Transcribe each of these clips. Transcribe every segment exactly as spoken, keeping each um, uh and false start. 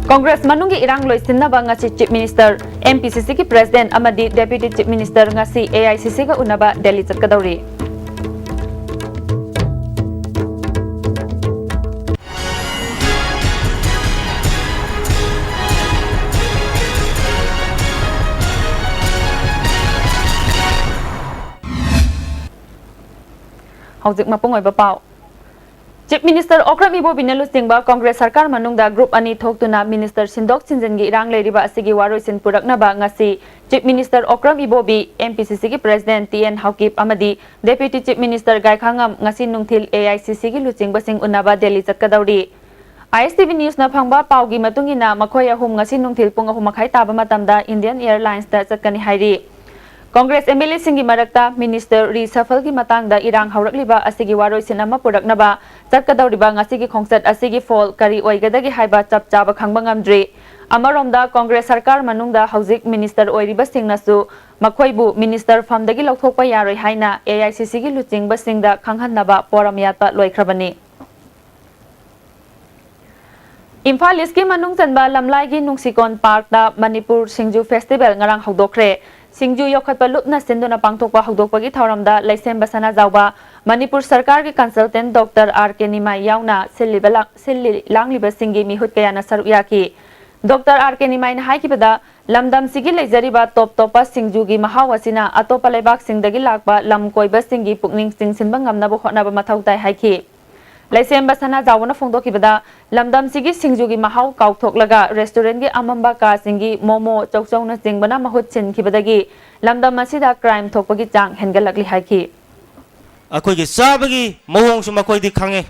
ꯀꯣꯡꯒ꯭ꯔꯦꯁ ꯃꯅꯨꯡꯒꯤ ꯏꯔꯥꯡ ꯂꯣꯏꯁꯤꯟꯅꯕ ꯉꯁꯤ Chief Minister, M P C C ꯒꯤ President ꯑꯃꯗꯤ Deputy Chief Minister ꯉꯁꯤ A I C C ꯒ ꯎꯅꯕ ꯗꯦꯜꯂꯤ ꯆꯠꯀꯗꯧꯔꯤ꯫ ꯍꯧꯖꯤꯛ ꯃꯄꯨꯡ ꯑꯣꯏꯕ ꯄꯥꯎ꯫ Chief Minister Okram Ibobi ꯅ ꯂꯨꯆꯤꯡꯕ ꯀꯣꯡꯒ꯭ꯔꯦꯁ ꯁꯔꯀꯥꯔ ꯃꯅꯨꯡꯗ group ꯑꯅꯤ ꯊꯣꯛꯇꯨꯅ minister ꯁꯤꯟꯗꯣꯛ ꯁꯤꯟꯖꯤꯟꯒꯤ ꯏꯔꯥꯡ ꯂꯩꯔꯤꯕ ꯑꯁꯤꯒꯤ ꯋꯥꯔꯣꯏꯁꯤꯟ ꯄꯨꯔꯛꯅꯕ ꯉꯁꯤ Chief Minister Okram Ibobi, M P C C ꯒꯤ President T N Haokip ꯑꯃꯗꯤ Deputy Chief Minister Gaikhangam ꯉꯁꯤ ꯅꯨꯡꯊꯤꯜ A I C C ꯒꯤ ꯂꯨꯆꯤꯡꯕꯁꯤꯡ ꯎꯅꯕ Delhi ꯆꯠꯀꯗꯧꯔꯤ꯫ I S T V News ꯅ ꯐꯪꯕ ꯄꯥꯎꯒꯤ ꯃꯇꯨꯡ ꯏꯟꯅ, ꯃꯈꯣꯏ ꯑꯍꯨꯝ ꯉꯁꯤ ꯅꯨꯡꯊꯤꯜ ꯄꯨꯡ ꯑꯍꯨꯝ ꯃꯈꯥꯏ ꯇꯥꯕ ꯃꯇꯝꯗ Indian Airlines ꯇ ꯆꯠꯀꯅꯤ ꯍꯥꯏꯔꯤ꯫ ꯀꯣꯡꯒ꯭ꯔꯦꯁ M L A ꯁꯤꯡꯒꯤ ꯃꯔꯛꯇ minister reshuffle ꯒꯤ ꯃꯇꯥꯡꯗ ꯏꯔꯥꯡ ꯍꯧꯔꯛꯂꯤꯕ ꯑꯁꯤꯒꯤ ꯋꯥꯔꯣꯏꯁꯤꯟ ꯑꯃ ꯄꯨꯔꯛꯅꯕ ꯆꯠꯀꯗꯧꯔꯤꯕ ꯉꯁꯤꯒꯤ ꯈꯣꯡꯆꯠ ꯑꯁꯤꯒꯤ ꯐꯣꯜ ꯀꯔꯤ ꯑꯣꯏꯒꯗꯒꯦ ꯍꯥꯏꯕ ꯆꯞ ꯆꯥꯕ ꯈꯪꯕ ꯉꯝꯗ꯭ꯔꯤ꯫ ꯑꯃꯔꯣꯝꯗ, ꯀꯣꯡꯒ꯭ꯔꯦꯁ ꯁꯔꯀꯥꯔ ꯃꯅꯨꯡꯗ ꯍꯧꯖꯤꯛ minister ꯑꯣꯏꯔꯤꯕꯁꯤꯡꯅꯁꯨ ꯃꯈꯣꯏꯕꯨ minister ꯐꯝꯗꯒꯤ ꯂꯧꯊꯣꯛꯄ ꯌꯥꯔꯣꯏ ꯍꯥꯏꯅ A I C C ꯒꯤ ꯂꯨꯆꯤꯡꯕꯁꯤꯡꯗ ꯈꯪꯍꯟꯅꯕ ꯄꯣꯔꯝ ꯌꯥꯠꯄ ꯂꯣꯏꯈ꯭ꯔꯕꯅꯤ꯫ ꯏꯝꯐꯥꯜ ꯏꯁꯀꯤ ꯃꯅꯨꯡ ꯆꯟꯕ ꯂꯝꯂꯥꯏꯒꯤ ꯅꯨꯡꯁꯤꯀꯣꯟ ꯄꯥꯔꯛꯇ ꯃꯅꯤꯄꯨꯔ ꯁꯤꯡꯖꯨ ꯐꯦꯁꯇꯤꯚꯦꯜ ꯉꯔꯥꯡ ꯍꯧꯗꯣꯛꯈ꯭ꯔꯦ꯫ ꯁꯤꯡꯖꯨ ꯌꯣꯛꯈꯠꯄ ꯂꯨꯞꯅ ꯁꯤꯟꯗꯨꯅ ꯄꯥꯡꯊꯣꯛꯄ ꯍꯧꯗꯣꯛꯄꯒꯤ ꯊꯧꯔꯝꯗ ꯂꯩꯁꯦꯝꯕ ꯁꯅꯥꯖꯥꯎꯕ, ꯃꯅꯤꯄꯨꯔ ꯁꯔꯀꯥꯔꯒꯤ consultant Doctor R K ꯅꯤꯃꯥꯏ ꯌꯥꯎꯅ ꯁꯤꯜꯂꯤꯕ ꯂꯥ-, ꯁꯤꯜꯂꯤ ꯂꯥꯡꯂꯤꯕꯁꯤꯡꯒꯤ ꯃꯤꯍꯨꯠ ꯀꯌꯥꯅ ꯁꯔꯨꯛ ꯌꯥꯈꯤ꯫ Doctor R K ꯅꯤꯃꯥꯏꯅ ꯍꯥꯏꯈꯤꯕꯗ, ꯂꯝꯗꯝꯁꯤꯒꯤ ꯂꯩꯖꯔꯤꯕ ꯇꯣꯞ ꯇꯣꯞꯄ ꯁꯤꯡꯖꯨꯒꯤ ꯃꯍꯥꯎ ꯑꯁꯤꯅ ꯑꯇꯣꯞꯄ ꯂꯩꯕꯥꯛꯁꯤꯡꯗꯒꯤ ꯂꯥꯛꯄ ꯂꯝ ꯀꯣꯏꯕꯁꯤꯡꯒꯤ ꯄꯨꯛꯅꯤꯡ ꯆꯤꯡꯁꯤꯟꯕ ꯉꯝꯅꯕ ꯍꯣꯠꯅꯕ ꯃꯊꯧ ꯇꯥꯏ ꯍꯥꯏꯈꯤ꯫ ꯂꯩꯁꯦꯝꯕ ꯁꯅꯥꯖꯥꯎꯕꯅ ꯐꯣꯡꯗꯣꯛꯈꯤꯕꯗ, ꯂꯝꯗꯝꯁꯤꯒꯤ ꯁꯤꯡꯖꯨꯒꯤ ꯃꯍꯥꯎ ꯀꯥꯎꯊꯣꯛꯂꯒ restaurant ꯀꯤ ꯑꯃꯝꯕ ꯀꯥꯁꯤꯡꯒꯤ ꯃꯣꯃꯣ, ꯆꯧꯆꯧꯅꯆꯤꯡꯕꯅ ꯃꯍꯨꯠ ꯁꯤꯟꯈꯤꯕꯗꯒꯤ ꯂꯝꯗꯝ ꯑꯁꯤꯗ crime ꯊꯣꯛꯄꯒꯤ ꯆꯥꯡ ꯍꯦꯟꯒꯠꯂꯛꯂꯤ ꯍꯥꯏꯈꯤ꯫ ꯑꯩꯈꯣꯏꯒꯤ ꯆꯥꯕꯒꯤ ꯃꯑꯣꯡꯁꯨ ꯃꯈꯣꯏꯗꯤ ꯈꯪꯉꯦ꯫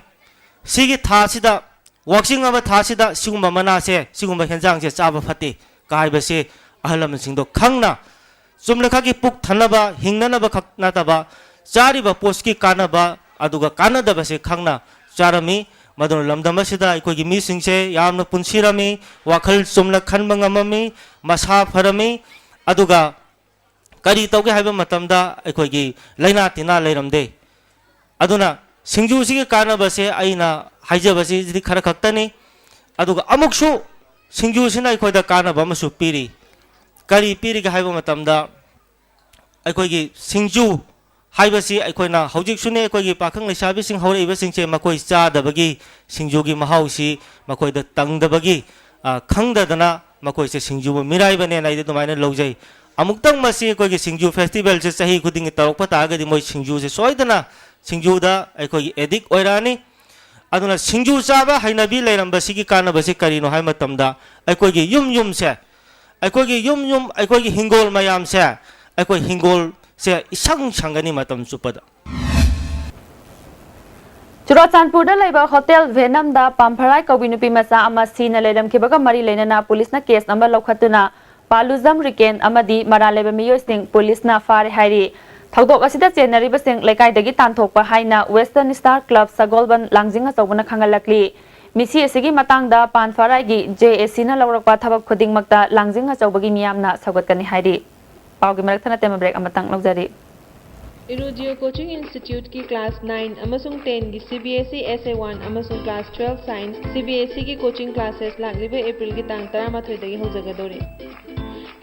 ꯁꯤꯒꯤ ꯊꯥꯁꯤꯗ, ꯋꯥꯛꯆꯤꯡ ꯍꯥꯏꯕ ꯊꯥꯁꯤꯗ ꯁꯤꯒꯨꯝꯕ ꯃꯅꯥꯁꯦ, ꯁꯤꯒꯨꯝꯕ ꯍꯦꯟꯖꯥꯡꯁꯦ ꯆꯥꯕ ꯐꯠꯇꯦ ꯀ ꯍꯥꯏꯕꯁꯦ ꯑꯍꯜ ꯂꯃꯟꯁꯤꯡꯗꯣ ꯈꯪꯅ, ꯆꯨꯝꯅ ꯈꯛꯀꯤ ꯄꯨꯛ ꯊꯟꯅꯕ, ꯍꯤꯡꯅꯅꯕ ꯈꯛ ꯅꯠꯇꯕ, ꯆꯥꯔꯤꯕ ꯄꯣꯠꯁꯤꯒꯤ ꯀꯥꯟꯅꯕ, ꯑꯗꯨꯒ ꯀꯥꯟꯅꯗꯕꯁꯦ ꯈꯪꯅ ꯆꯥꯔꯝꯃꯤ꯫ ꯃꯗꯨꯅ ꯂꯝꯗꯝ ꯑꯁꯤꯗ ꯑꯩꯈꯣꯏꯒꯤ ꯃꯤꯁꯤꯡꯁꯦ ꯌꯥꯝꯅ ꯄꯨꯟꯁꯤꯔꯝꯃꯤ, ꯋꯥꯈꯜ ꯆꯨꯝꯅ ꯈꯟꯕ ꯉꯝꯃꯝꯃꯤ, ꯃꯁꯥ ꯐꯔꯝꯃꯤ, ꯑꯗꯨꯒ ꯀꯔꯤ ꯇꯧꯒꯦ ꯍꯥꯏꯕ ꯃꯇꯝꯗ ꯑꯩꯈꯣꯏꯒꯤ ꯂꯥꯏꯅꯥ ꯇꯤꯟꯅꯥ ꯂꯩꯔꯝꯗꯦ꯫ ꯑꯗꯨꯅ ꯁꯤꯡꯖꯨꯁꯤꯒꯤ ꯀꯥꯟꯅꯕꯁꯦ ꯑꯩꯅ ꯍꯥꯏꯖꯕꯁꯤꯗꯤ ꯈꯔ ꯈꯛꯇꯅꯤ꯫ ꯑꯗꯨꯒ ꯑꯃꯨꯛꯁꯨ ꯁꯤꯡꯖꯨꯁꯤꯅ ꯑꯩꯈꯣꯏꯗ ꯀꯥꯟꯅꯕ ꯑꯃꯁꯨ ꯄꯤꯔꯤ꯫ ꯀꯔꯤ ꯄꯤꯔꯤꯒꯦ ꯍꯥꯏꯕ ꯃꯇꯝꯗ, ꯑꯩꯈꯣꯏꯒꯤ ꯁꯤꯡꯖꯨ ꯍꯥꯏꯕꯁꯤ ꯑꯩꯈꯣꯏꯅ ꯍꯧꯖꯤꯛꯁꯨꯅꯦ, ꯑꯩꯈꯣꯏꯒꯤ ꯄꯥꯈꯪ ꯂꯩꯁꯥꯕꯤꯁꯤꯡ ꯍꯧꯔꯛꯏꯕꯁꯤꯡꯁꯦ ꯃꯈꯣꯏ ꯆꯥꯗꯕꯒꯤ, ꯁꯤꯡꯖꯨꯒꯤ ꯃꯍꯥꯎꯁꯤ ꯃꯈꯣꯏꯗ ꯇꯪꯗꯕꯒꯤ, ꯑ, ꯈꯪꯗꯗꯅ ꯃꯈꯣꯏꯁꯦ ꯁꯤꯡꯖꯨꯕꯨ ꯃꯤꯔꯥꯏꯕꯅꯦꯅ ꯑꯩꯗꯤ ꯑꯗꯨꯃꯥꯏꯅ ꯂꯧꯖꯩ꯫ ꯑꯃꯨꯛꯇꯪ ꯃꯁꯤ ꯑꯩꯈꯣꯏꯒꯤ ꯁꯤꯡꯖꯨ ꯐꯦꯁꯇꯤꯚꯦꯜꯁꯦ ꯆꯍꯤ ꯈꯨꯗꯤꯡꯒꯤ ꯇꯧꯔꯛꯄ ꯇꯥꯔꯒꯗꯤ ꯃꯣꯏ ꯁꯤꯡꯖꯨꯁꯦ ꯁꯣꯏꯗꯅ ꯁꯤꯡꯖꯨꯗ ꯑꯩꯈꯣꯏꯒꯤ ꯑꯦꯗꯤꯛ ꯑꯣꯏꯔꯛꯑꯅꯤ꯫ ꯑꯗꯨꯅ ꯁꯤꯡꯖꯨ ꯆꯥꯕ ꯍꯩꯅꯕꯤ ꯂꯩꯔꯝꯕꯁꯤꯒꯤ ꯀꯥꯟꯅꯕꯁꯤ ꯀꯔꯤꯅꯣ ꯍꯥꯏꯕ ꯃꯇꯝꯗ, ꯑꯩꯈꯣꯏꯒꯤ ꯌꯨꯝ ꯌꯨꯝꯁꯦ, ꯑꯩꯈꯣꯏꯒꯤ ꯌꯨꯝ ꯌꯨꯝ, ꯑꯩꯈꯣꯏꯒꯤ ꯍꯤꯡꯒꯣꯜ ꯃꯌꯥꯝꯁꯦ, ꯑꯩꯈꯣꯏ ꯍꯤꯡꯒꯣꯜꯁꯦ ꯏꯁꯪ ꯁꯪꯒꯅꯤ ꯃꯇꯝ ꯆꯨꯞꯄꯗ꯫ ꯆꯨꯔꯥꯆꯥꯟꯄꯨꯔꯗ ꯂꯩꯕ ꯍꯣꯇꯦꯜ ꯚꯦꯅꯝꯗ ꯄꯥꯝꯐꯔꯥꯏ ꯀꯧꯕꯤ ꯅꯨꯄꯤ ꯃꯆꯥ ꯑꯃ ꯁꯤꯅ ꯂꯩꯔꯝꯈꯤꯕꯒ ꯃꯔꯤ ꯂꯩꯅꯅ ꯄꯨꯂꯤꯁꯅ ꯀꯦꯁ ꯑꯃ ꯂꯧꯈꯠꯇꯨꯅ ꯄꯥꯂꯨꯖꯝ ꯔꯤꯀꯦꯟ ꯑꯃꯗꯤ ꯃꯔꯥꯜ ꯂꯩꯕ ꯃꯤꯑꯣꯏꯁꯤꯡ ꯄꯨꯂꯤꯁꯅ ꯐꯥꯔꯦ ꯍꯥꯏꯔꯤ꯫ ꯊꯧꯗꯣꯛ ꯑꯁꯤꯗ ꯆꯦꯟꯅꯔꯤꯕꯁꯤꯡ ꯂꯩꯀꯥꯏꯗꯒꯤ ꯇꯥꯟꯊꯣꯛꯄ ꯍꯥꯏꯅ ꯋꯦꯁꯇꯔꯟ ꯁ꯭ꯇꯥꯔ ꯀ꯭ꯂꯕ ꯁꯒꯣꯜꯕꯟ ꯂꯥꯡꯖꯤꯡ ꯑꯆꯧꯕꯅ ꯈꯪꯍꯜꯂꯛꯂꯤ꯫ ꯃꯤꯁꯤ ꯑꯁꯤꯒꯤ ꯃꯇꯥꯡꯗ ꯄꯥꯟꯐꯔꯥꯏꯒꯤ ꯖꯦ ꯑꯦ ꯁꯤꯅ ꯂꯧꯔꯛꯄ ꯊꯕꯛ ꯈꯨꯗꯤꯡꯃꯛꯇ ꯂꯥꯡꯖꯤꯡ ꯑꯆꯧꯕꯒꯤ ꯃꯤꯌꯥꯝꯅ ꯁꯧꯒꯠꯀꯅꯤ ꯍꯥꯏꯔꯤ꯫ ꯄꯥꯎꯒꯤ ꯃꯔꯛ ꯊꯠꯅ ꯇꯦꯝꯕ ꯕ꯭ꯔꯦꯛ ꯑꯃꯇꯪ ꯂꯧꯖꯔꯤ꯫ ꯏꯔꯨꯗꯤꯑꯣ ꯀꯣꯆꯤꯡ ꯏꯟꯁꯇꯤꯇ꯭ꯌꯨꯠꯀꯤ ꯀ꯭ꯂꯥꯁ ꯅꯥꯏꯟ ꯑꯃꯁꯨꯡ ꯇꯦꯟꯒꯤ C B S E S A one ꯑꯃꯁꯨꯡ class twelve science C B S ꯏꯒꯤ ꯀꯣꯆꯤꯡ ꯀ꯭ꯂꯥꯁꯦꯁ ꯂꯥꯛꯂꯤꯕ ꯑꯦꯄ꯭ꯔꯤꯜꯒꯤ ꯇꯥꯡ ꯇꯔꯥꯃꯥꯊꯣꯏꯗꯒꯤ ꯍꯧꯖꯒꯗꯧꯔꯤ꯫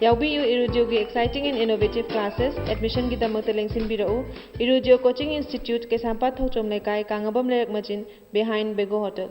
ꯌꯥꯎꯕꯤꯌꯨ ꯏꯔꯨꯗꯤꯑꯣꯒꯤ exciting and innovative classes꯫ ꯑꯦꯗꯃꯤꯁꯟꯒꯤꯗꯃꯛꯇ ꯂꯦꯡꯁꯤꯟꯕꯤꯔꯛꯎ꯫ Erudio coaching institute, Keishampat Thongchom Leikai, Kangbam ꯂꯩꯔꯛ ꯃꯆꯤꯟ, behind Bego Hotel꯫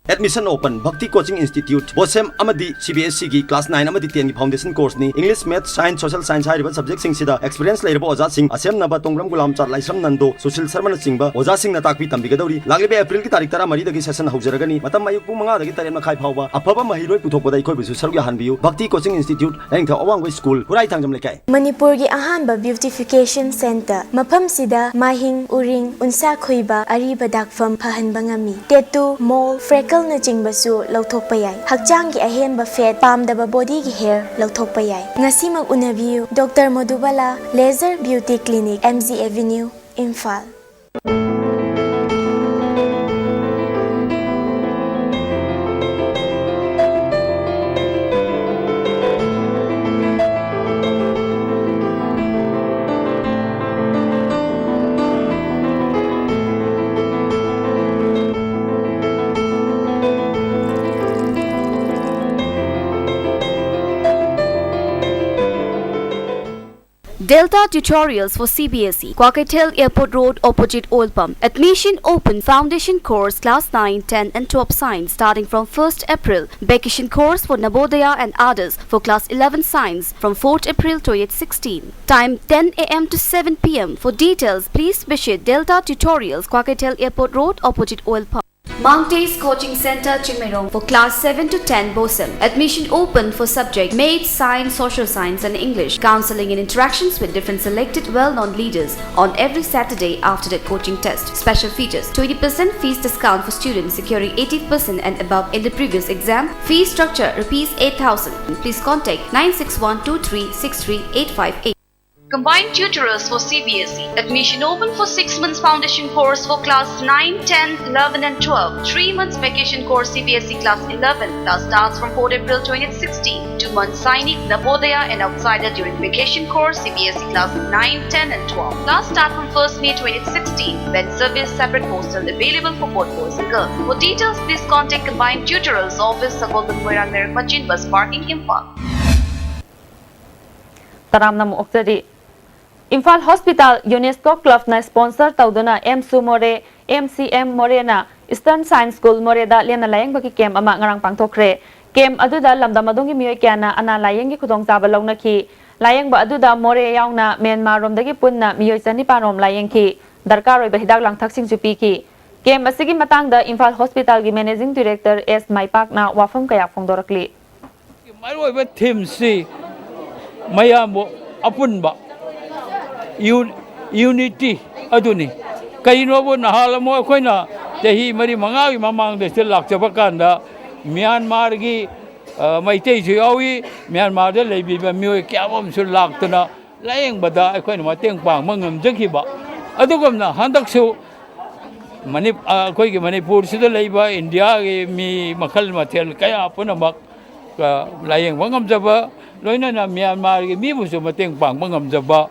Admission open. Bhakti Coaching Institute, BOSEM ꯑꯃꯗꯤ CBSEꯒꯤ class nine ꯑꯃꯗꯤ tenꯒꯤ foundation courseꯅꯤ꯫ English, Maths, Science, Social Science ꯍꯥꯏꯔꯤꯕ subjectꯁꯤꯡꯁꯤꯗ experience ꯂꯩꯔꯕ ꯑꯣꯖꯥꯁꯤꯡ, ꯑꯁꯦꯝꯅꯕ ꯇꯣꯡꯕ꯭ꯔꯝ ꯒꯨꯂꯥꯝꯆꯥꯠ, ꯂꯥꯏꯁ꯭ꯔꯝ ꯅꯟꯗꯣ, ꯁꯨꯁꯤꯜ ꯁꯔꯃꯅꯆꯤꯡꯕ ꯑꯣꯖꯥꯁꯤꯡꯅ ꯇꯥꯛꯄꯤ ꯇꯝꯕꯤꯒꯗꯧꯔꯤ꯫ ꯂꯥꯛꯂꯤꯕ Aprilꯒꯤ ꯇꯥꯔꯤꯛ ꯇꯔꯥꯃꯔꯤꯗꯒꯤ session ꯍꯧꯖꯔꯒꯅꯤ꯫ ꯃꯇꯝ ꯑꯌꯨꯛ ꯄꯨꯡ ꯃꯉꯥꯗꯒꯤ ꯇꯔꯦꯠ ꯃꯈꯥꯏ ꯐꯥꯎꯕ꯫ ꯑꯐꯕ ꯃꯍꯩꯔꯣꯏ ꯄꯨꯊꯣꯛꯄꯗ ꯑꯩꯈꯣꯏꯕꯨꯁꯨ ꯁꯔꯨꯛ ꯌꯥꯍꯟꯕꯤꯌꯨ꯫ Bhakti Coaching Institute, ꯂꯥꯏꯅꯤꯡꯊꯧ ꯑꯋꯥꯡꯕ school, ꯍꯨꯔꯥꯏ ꯊꯥꯡꯖꯝ ꯂꯩꯀꯥꯏ꯫ ꯃꯅꯤꯄꯨꯔꯒꯤ ꯑꯍꯥꯟꯕ beautification center꯫ ꯃꯐꯝꯁꯤꯗ ꯃꯥꯏꯍꯤꯡ, ꯎꯔꯤꯡ, ꯎꯟꯁꯥ ꯈꯣꯏꯕ, ꯑꯔꯤꯕ ꯗꯥꯛꯐꯝ ꯐꯍꯟꯕ ꯉꯝꯃꯤ꯫ Tattoo, mole, freckleꯅꯆꯤꯡꯕꯁꯨ ꯂꯧꯊꯣꯛꯄ ꯌꯥꯏ꯫ ꯍꯛꯆꯥꯡꯒꯤ ꯑꯍꯦꯟꯕ fat, ꯄꯥꯝꯗꯕ bodyꯒꯤ hair ꯂꯧꯊꯣꯛꯄ ꯌꯥꯏ꯫ ꯉꯁꯤꯃꯛ ꯎꯅꯕꯤꯌꯨ꯫ Doctor ꯃꯣꯗꯨꯕꯥꯂꯥ, Laser Beauty Clinic, MG Avenue, Imphal. Delta Tutorials for CBSE, Kwakeithel Airport Road, opposite Oil Pump. Admission open. Foundation course, class nine, ten and twelve science, starting from first April. Vacation course for Navodaya and others for class eleven science from fourth April twenty sixteen. Time ten a m to seven p m. For details, please visit Delta Tutorials, Kwakeithel Airport Road, opposite Oil Pump. Mangte's Coaching Center, Chingmeirong, for class seven to ten, BOSEM. Admission open for subject Maths, Science, Social Science and English. Counseling and interactions with different selected well-known leaders on every Saturday after the coaching test. Special features: twenty percent fees discount for students securing eighty percent and above in the previous exam. Fee structure: rupees eight thousand. Please contact nine six one two three six three eight five eight. Combined tutorials for CBSE. Admission open for six months foundation course for class nine, ten, eleven and twelve. Three months vacation course, CBSE class eleven. Class starts from fourth April twenty sixteen. Two months Sainik, Navodaya and outsider during vacation course, CBSE class nine, ten and twelve. Class start from first May twenty sixteen. When service, separate hostel available for both boys and girls. For details, please contact Combined Tutorials Office, Sagolband Moirang Narak Machin, Bus Parking, Imphal. ꯇꯔꯥꯝꯅ ꯑꯃꯨꯛ ꯑꯣꯛꯆꯔꯤ꯫ Imphal hospital UNESCO ꯀ꯭ꯂꯕꯅ sponsor ꯇꯧꯗꯨꯅ ꯑꯦꯝꯁꯨ ꯃꯣꯔꯦ, MCM ꯃꯣꯔꯦꯅ Eastern Science School ꯃꯣꯔꯦꯗ ꯂꯦꯝꯅ ꯂꯥꯌꯦꯡꯕꯒꯤ camp ꯑꯃ ꯉꯔꯥꯡ ꯄꯥꯡꯊꯣꯛꯈ꯭ꯔꯦ꯫ Camp ꯑꯗꯨꯗ ꯂꯝꯗꯝ ꯑꯗꯨꯒꯤ ꯃꯤꯑꯣꯏ ꯀꯌꯥꯅ ꯑꯅꯥ ꯂꯥꯌꯦꯡꯒꯤ ꯈꯨꯗꯣꯡꯆꯥꯕ ꯂꯧꯅꯈꯤ꯫ ꯂꯥꯌꯦꯡꯕ ꯑꯗꯨꯗ ꯃꯣꯔꯦ ꯌꯥꯎꯅ ꯃ꯭ꯌꯥꯟꯃꯥꯔ ꯔꯣꯝꯗꯒꯤ ꯄꯨꯟꯅ ꯃꯤꯑꯣꯏ ꯆꯅꯤꯄꯥꯟ ꯔꯣꯝ ꯂꯥꯌꯦꯡꯈꯤ꯫ ꯗꯔꯀꯥꯔ ꯑꯣꯏꯕ ꯍꯤꯗꯥꯛ ꯂꯥꯡꯊꯛꯁꯤꯡꯁꯨ ꯄꯤꯈꯤ꯫ ꯀꯦꯝꯞ ꯑꯁꯤꯒꯤ ꯃꯇꯥꯡꯗ ꯏꯝꯐꯥꯜ ꯍꯣꯁꯄꯤꯇꯥꯜꯒꯤ ꯃꯦꯅꯦꯖꯤꯡ ꯗꯤꯔꯦꯛꯇꯔ ꯑꯦꯁ ꯃꯥꯏꯄꯥꯛꯅ ꯋꯥꯐꯝ ꯀꯌꯥ ꯐꯣꯡꯗꯣꯔꯛꯂꯤ꯫ ꯃꯔꯨꯑꯣꯏꯕ ꯊꯤꯝꯁꯤ ꯃꯌꯥꯝꯕꯨ ꯑꯄꯨꯟꯕ ꯌꯨ- ꯌꯨꯅꯤꯇꯤ ꯑꯗꯨꯅꯤ꯫ ꯀꯩꯅꯣꯕꯨ ꯅꯍꯥꯟ ꯑꯃꯨꯛ ꯑꯩꯈꯣꯏꯅ ꯆꯍꯤ ꯃꯔꯤ ꯃꯉꯥꯒꯤ ꯃꯃꯥꯡꯗ ꯁꯤꯗ ꯂꯥꯛꯆꯕ ꯀꯥꯟꯗ ꯃ꯭ꯌꯥꯟꯃꯥꯔꯒꯤ, ꯑ, ꯃꯩꯇꯩꯁꯨ ꯌꯥꯎꯏ, ꯃ꯭ꯌꯥꯟꯃꯥꯔꯗ ꯂꯩꯕꯤꯕ ꯃꯤꯑꯣꯏ ꯀꯌꯥ ꯑꯃꯁꯨ ꯂꯥꯛꯇꯅ ꯂꯥꯌꯦꯡꯕꯗ ꯑꯩꯈꯣꯏꯅ ꯃꯇꯦꯡ ꯄꯥꯡꯕ ꯉꯝꯖꯈꯤꯕ꯫ ꯑꯗꯨꯒꯨꯝꯅ ꯍꯟꯗꯛꯁꯨ ꯃꯅꯤ- ꯑ, ꯑꯩꯈꯣꯏꯒꯤ ꯃꯅꯤꯄꯨꯔꯁꯤꯗ ꯂꯩꯕ ꯏꯟꯗꯤꯌꯥꯒꯤ ꯃꯤ ꯃꯈꯜ ꯃꯊꯦꯜ ꯀꯌꯥ ꯄꯨꯝꯅꯃꯛ, ꯑ, ꯂꯥꯌꯦꯡꯕ ꯉꯝꯖꯕ, ꯂꯣꯏꯅꯅ ꯃ꯭ꯌꯥꯟꯃꯥꯔꯒꯤ ꯃꯤꯕꯨꯁꯨ ꯃꯇꯦꯡ ꯄꯥꯡꯕ ꯉꯝꯖꯕ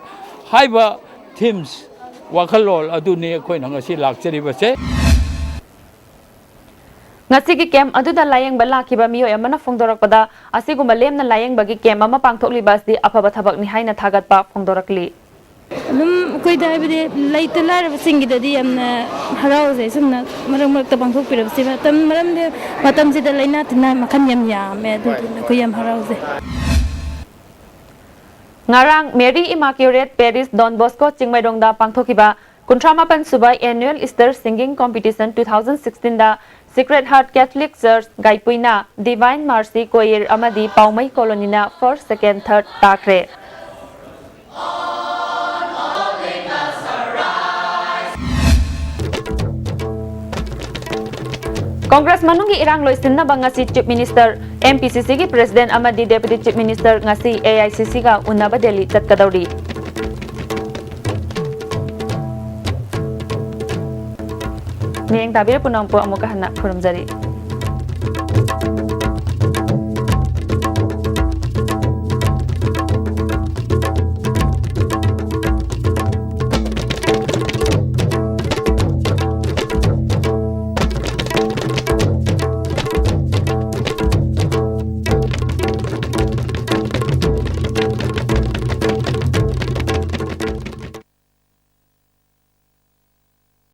ꯍꯥꯏꯕ ꯊꯤꯝꯁ, ꯋꯥꯈꯜꯂꯣꯟ ꯑꯗꯨꯅꯤ ꯑꯩꯈꯣꯏꯅ ꯉꯁꯤ ꯂꯥꯛꯆꯔꯤꯕꯁꯦ꯫ ꯉꯁꯤꯒꯤ ꯀꯦꯝꯞ ꯑꯗꯨꯗ ꯂꯥꯌꯦꯡꯕ ꯂꯥꯛꯈꯤꯕ ꯃꯤꯑꯣꯏ ꯑꯃꯅ ꯐꯣꯡꯗꯣꯔꯛꯄꯗ, ꯑꯁꯤꯒꯨꯝꯕ ꯂꯦꯝꯅ ꯂꯥꯌꯦꯡꯕꯒꯤ ꯀꯦꯝꯞ ꯑꯃ ꯄꯥꯡꯊꯣꯛꯂꯤꯕ ꯑꯁꯤ ꯑꯐꯕ ꯊꯕꯛꯅꯤ ꯍꯥꯏꯅ ꯊꯥꯒꯠꯄ ꯐꯣꯡꯗꯣꯔꯛꯂꯤ꯫ ꯑꯗꯨꯝ ꯑꯩꯈꯣꯏꯗ, ꯍꯥꯏꯕꯗꯤ ꯂꯩꯇ ꯂꯥꯏꯔꯕꯁꯤꯡꯒꯤꯗꯗꯤ ꯌꯥꯝꯅ ꯍꯔꯥꯎꯖꯩ, ꯁꯨꯝꯅ ꯃꯔꯛ ꯃꯔꯛꯇ ꯄꯥꯡꯊꯣꯛꯄꯤꯔꯕꯁꯤ꯫ ꯃꯇꯝ, ꯃꯔꯝꯗꯤ ꯃꯇꯝꯁꯤꯗ ꯂꯥꯏꯅꯥ ꯇꯤꯟꯅꯥ ꯃꯈꯜ ꯌꯥꯝ ꯌꯥꯝꯃꯦ, ꯑꯗꯨꯗꯨꯅ ꯑꯩꯈꯣꯏ ꯌꯥꯝ ꯍꯔꯥꯎꯖꯩ꯫ ꯉꯔꯥꯡ ꯃꯦꯔꯤ ꯏꯃꯥꯀ꯭ꯌꯨꯔꯦꯠ ꯄꯦꯔꯤꯁ ꯗꯣꯟ ꯕꯣꯁꯀꯣ ꯆꯤꯡꯃꯩꯔꯣꯡꯗ ꯄꯥꯡꯊꯣꯛꯈꯤꯕ ꯀꯨꯟꯊ꯭ꯔꯥ ꯃꯥꯄꯟ ꯁꯨꯕ Annual Easter Singing Competition two thousand sixteen ꯗ Sacred Heart Catholic Church ꯒꯥꯏꯄꯨꯏꯅ, Divine Mercy Choir ꯑꯃꯗꯤ ꯄꯥꯎꯃꯩ ꯀꯣꯂꯣꯅꯤꯅ first, second, third ꯇꯥꯈ꯭ꯔꯦ꯫ ꯀꯣꯡꯒ꯭ꯔꯦꯁ ꯃꯅꯨꯡꯒꯤ ꯏꯔꯥꯡ ꯂꯣꯏꯁꯤꯟꯅꯕ ꯉꯁꯤ Chief Minister, M P C C ꯒꯤ President ꯑꯃꯗꯤ Deputy Chief Minister ꯉꯁꯤ A I C C ꯒ ꯎꯅꯕ ꯗꯦꯜꯂꯤ ꯆꯠꯀꯗꯧꯔꯤ꯫ ꯃꯤꯠꯌꯦꯡ ꯇꯥꯕꯤꯔ ꯄꯨꯝꯅꯃꯛꯄꯨ ꯑꯃꯨꯛꯀ ꯍꯟꯅ ꯈꯨꯔꯨꯝꯖꯔꯤ꯫